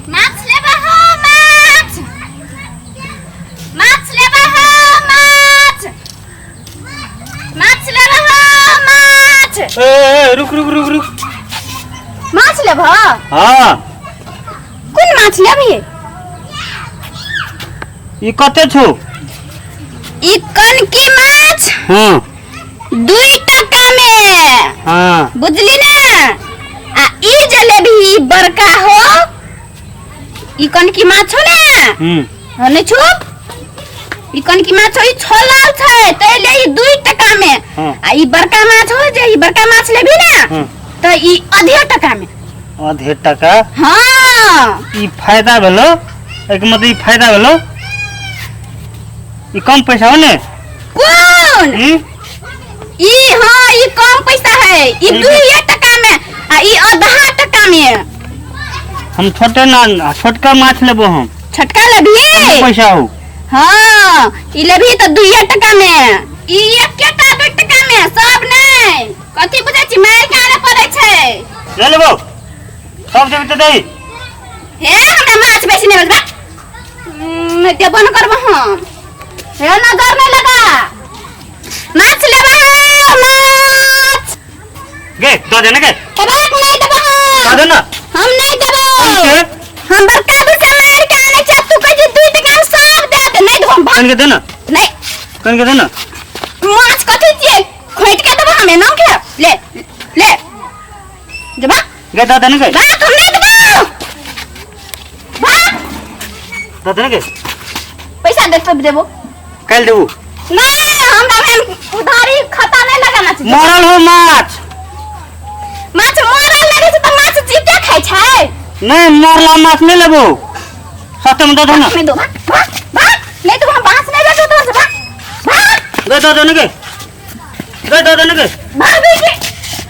माछ लेबा हो माछ, माछ लेबा हो माछ, माछ लेबा हो माछ। ए, ए, रुक रुक रुक रुक। माछ लेबह? हाँ। कोन माछ लेबही? ई कते छौ? ई कनकी माछ। हाँ। 2 टका में। हाँ। बुझली ना? आ ई जे लेबही ई बड़का हो, ई कनकी माछ हो ना? हम्म। हाँ, नहीं छुप, ई कनकी माछ हो, ई छोलल छै तै ले ई 2 टका में। हाँ। आ ई बड़का माछ हो जे, ई बड़का माछ लेबही ना? हाँ। त ई आधे टका में। आधे टका? हाँ। ई फायदा भेलो, एक मतलब ई फायदा भेलो, ई कम पैसा हो ने? कोन? ई? ई हाँ, ई कम पैसा है, ई ई 2 टका में आ ई आधा टका में। हम छोटे ना, छोटका माछ लेबो हम। छोटका लेबही? कम पैसा हो। हाँ, ई लेबही त 2 टका में, ई एकेटा 2 टका में, सब नहीं। कथी बुझै छी, मारि के आने पड़ै छै। ले लेबो, सब देबी त दही। हे, हमरा माछ बेसी नहीं बजबा। देबो न करबो हम। हे, नजर नहीं लगा। माछ लेबा है, माछ। गे, दऽ दे ने गे। तबाक नहीं देबो हम। दऽ दे ना। हम नहीं देबो। के? हम बड़का दूर से मार के आने छी, तू कहै छी 2 टका में सब दे दे। नहीं देबो हम, भाग। कन के दे ना। नहीं। कन के दे ना। माछ कथी छियै? खोटि के देबो हम, एना के। ले, ले। जबा। गे, दऽ दे ने गे। भाग, हम नहीं देबो। भाग। दऽ दे ने गे। पैसा दे तब देबो। काल्हि देबो। नहीं, हमरा में उधारी खाता नहीं लगाना छै। मरल हो माछ। माछ मरल लगे छै त माछ जीते खाइ छै। नहीं, मरला माछ नहीं लेबो। सस्ते में दऽ दे ना। नहीं दो, भाग, भाग, भाग। नहीं तो हम बांस नहीं बेचो तोर से, भाग, भाग। गे, दऽ दे ने गे। गे, दऽ दे ने गे। भाग बेटी।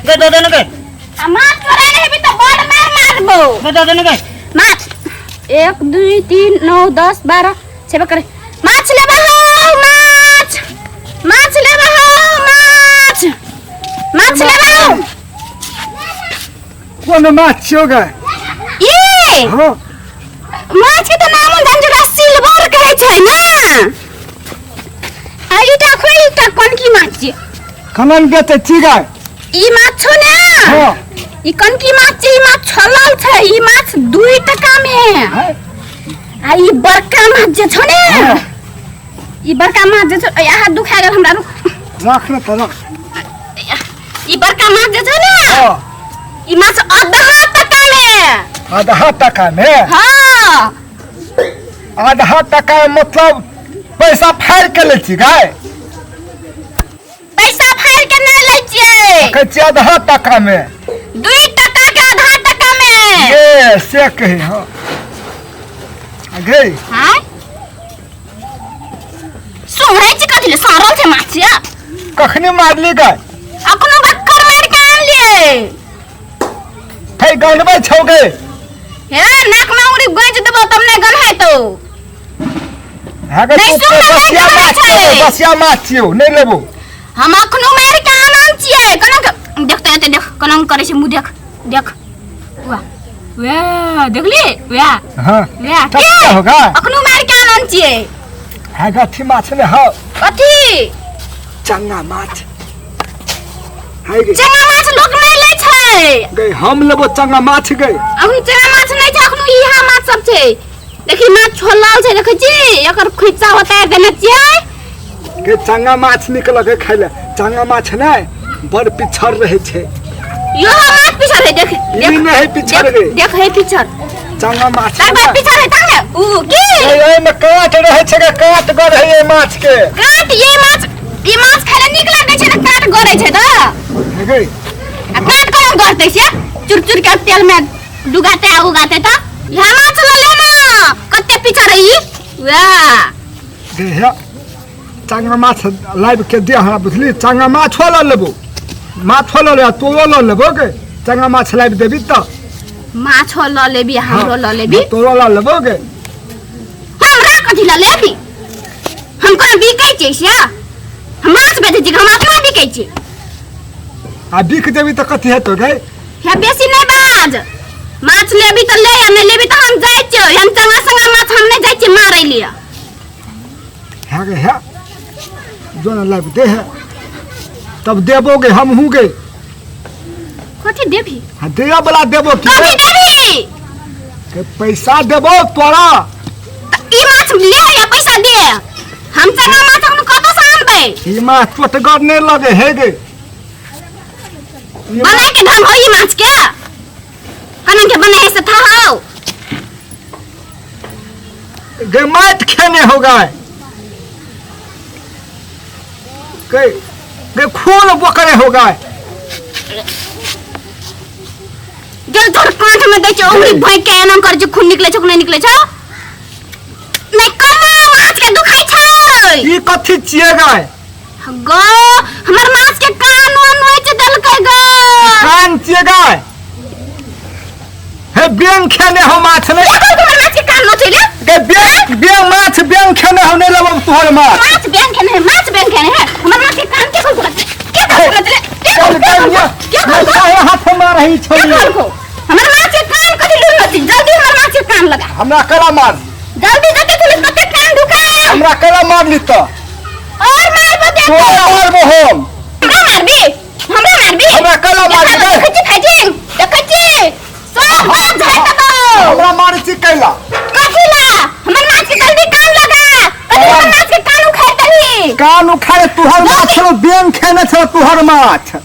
गे, दऽ दे ने गे। आ माछ चोरा नहीं हेबी त बड़ मार मारबो। गे, दऽ दे ने गे। माछ 1 2 3 9 10 12 छेबे करे। माछ लेबा हो माछ, माछ लेबा हो माछ, माछ लेबा हो। कोन माछ छियौ गे? ई हाँ। माछ के त नाम जान जरा सिल्वर कहै छै ना। आ ईटा खोइ, ईटा कोन की माछ छियै? कनन बेचै छी गे? ई माछ छौ ना? हाँ। ई कोन की माछ छै? ई माछ छलल छै, ई माछ 2 टका में। हाँ। आ ई बड़का माछ जे छौ ने? हाँ। ई बड़का माछ जे छौ, ए, हाथ दुखा गेल हमरा, रुक। राख ने त राख। ई बड़का माछ जे छौ ने? हाँ। ई माछ आधा टका में। आधा टका में? हाँ। आधा टका में मतलब पैसा फाड़ के लै छी गाय? पैसा फाड़ के नहीं लै छियै। कहै छियै आधा टका में। 2 टका के आधा टका में। ये से कहे हाँ। गे। हाँ? सुनै छी कथी ले सड़ल छै माछ या? कखनी मारली गाय? अखनो बक्कर मारि के आनलियै। हे गनबै छौ गे। हे, नाक में उंगली गोंजि देबौ तब नहि गन्हैतौ। हाँ गे, नहीं तू सुन, नहीं बसिया गन्है माछ छै। छियौ, बसिया माछ छियौ, नहि लेबौ। हम अखनो मारि के आनल छियै। केना के देखते एते देख केना करै छै मुँह, देख देख। वाह वाह, देखली वाह। हाँ। वाह, तब के? क्या होगा? अखनो मारि के आनल छियै। हाँ गे, अथी माछ ने हौ। कथी? चंगा माछ। है गे। चंगा माछ लोक नहि लै छै। गे, हम लेबो चंगा माछ गे। अखन चंगा माछ नहि छै, अखनो इहा माछ सब छै। देखी माछ छोलल छै, देखै छी एकर खुच्चा उतारि देने छियै। गे, चंगा माछ निक लगे खाय ले। चंगा माछ नै बड़ पिछड़ रहै छै। यो माछ पिछड़ है, देख, ई देख, नै है पिछड़ देख, गे। देख है पिछड़। चंगा माछ तार बाद नै। पिछड़ है तार ने ऊ की? ए, ए में कांट रहै छै गे, कांट गड़ है ये माछ के। कांट, ये माछ, ई माछ खाय ले नीक लागै छै ने, कांट गड़ै छै त। हे गे। आ कांट कोना गड़तै से? चुर चुर के तेल में डुगाते आ उगाते त। यह माछ ल ले ना, कते पिछड़ है ई? वाह। गे, हे, चंगा माछ लाबि के दे हमरा, बुझली? चंगा माछो ल लेबो, माछो ल लेबो, तोरो ल लेबो गे। चंगा माछ लाबि देबी त। माछो ल लेबी, हमरो ल लेबी। तोरो ल लेबो गे। हमरा कथी ल लेबी? हम कोना बिकै छियै से? हम माछ बेचै छियै, हम अपना बिकै छियै। आ बिक देबी त कथी हेतौ गे? हे, बेसी नहि बाज। माछ लेबी त ले, आ नहि लेबी त हम जाइ छियौ। लाबि दे है तब देबोगे हमहूँ गे। कथी देबही? हाँ, देय वाला देबो की? कथी देबही? के पैसा देबो तोरा। त ई माछ ले या पैसा दे। हम चंगा माछ हम कतऽ से आनबै? ई माछ चोटगर नहि लगे हे गे। ई बनाए के ढंग हो ई माछ के, कना के बनाए से था हो। गे माटि खेने हो गए गे, गे खून बोकरे हो गए। गेल तोर कांठ में दै छै उंगली भोंक के, एना कर छै, खून निकले छौ कि नहि निकले छौ? नहि कमा माछ के दुखाइ छै। ई कथी छियै गाय? गो हमर माछ के कान उन नोच देलकै गो। कान छियै गाय? हे बेंग खेने हो माछ नहीं। के कहलको हमर माछ के कान नोचैले? गे बेंग, बेंग माछ बेंग खेने हो, नहीं लेबो तोहर माछ। माछ बेंग खेने है, माछ बेंग खेने है। हमर माछ के कान के कहलको नोचैले? के कहलको नोचैले? के चल कहलको? गइया। के कहलको? काहे हाथ मारही के छोड़ी? कहलको हमर माछ के कान कथी लूर नोची? जल्दी हमर माछ के कान लगा। हमरा कला मार। जल्दी जल्दी पुलिस कते कान ढुका। हमरा कला मारली त और मारबो देखो। तोरा मारबो हम। हमरा मारबी? हमरा मारबी? हमरा कला मारबी? देखै छी खाइ छी, देखै छी सब बात झाड़ि देबौ। हमरा मारै छी कैला? कथी ला? हमर माछ के जल्दी कान लगा। कथी हमर माछ के कान उखाड़ि दही? कान उखाड़े तुहर माछ छलो, बेंग खेने छलो तुहर माछ।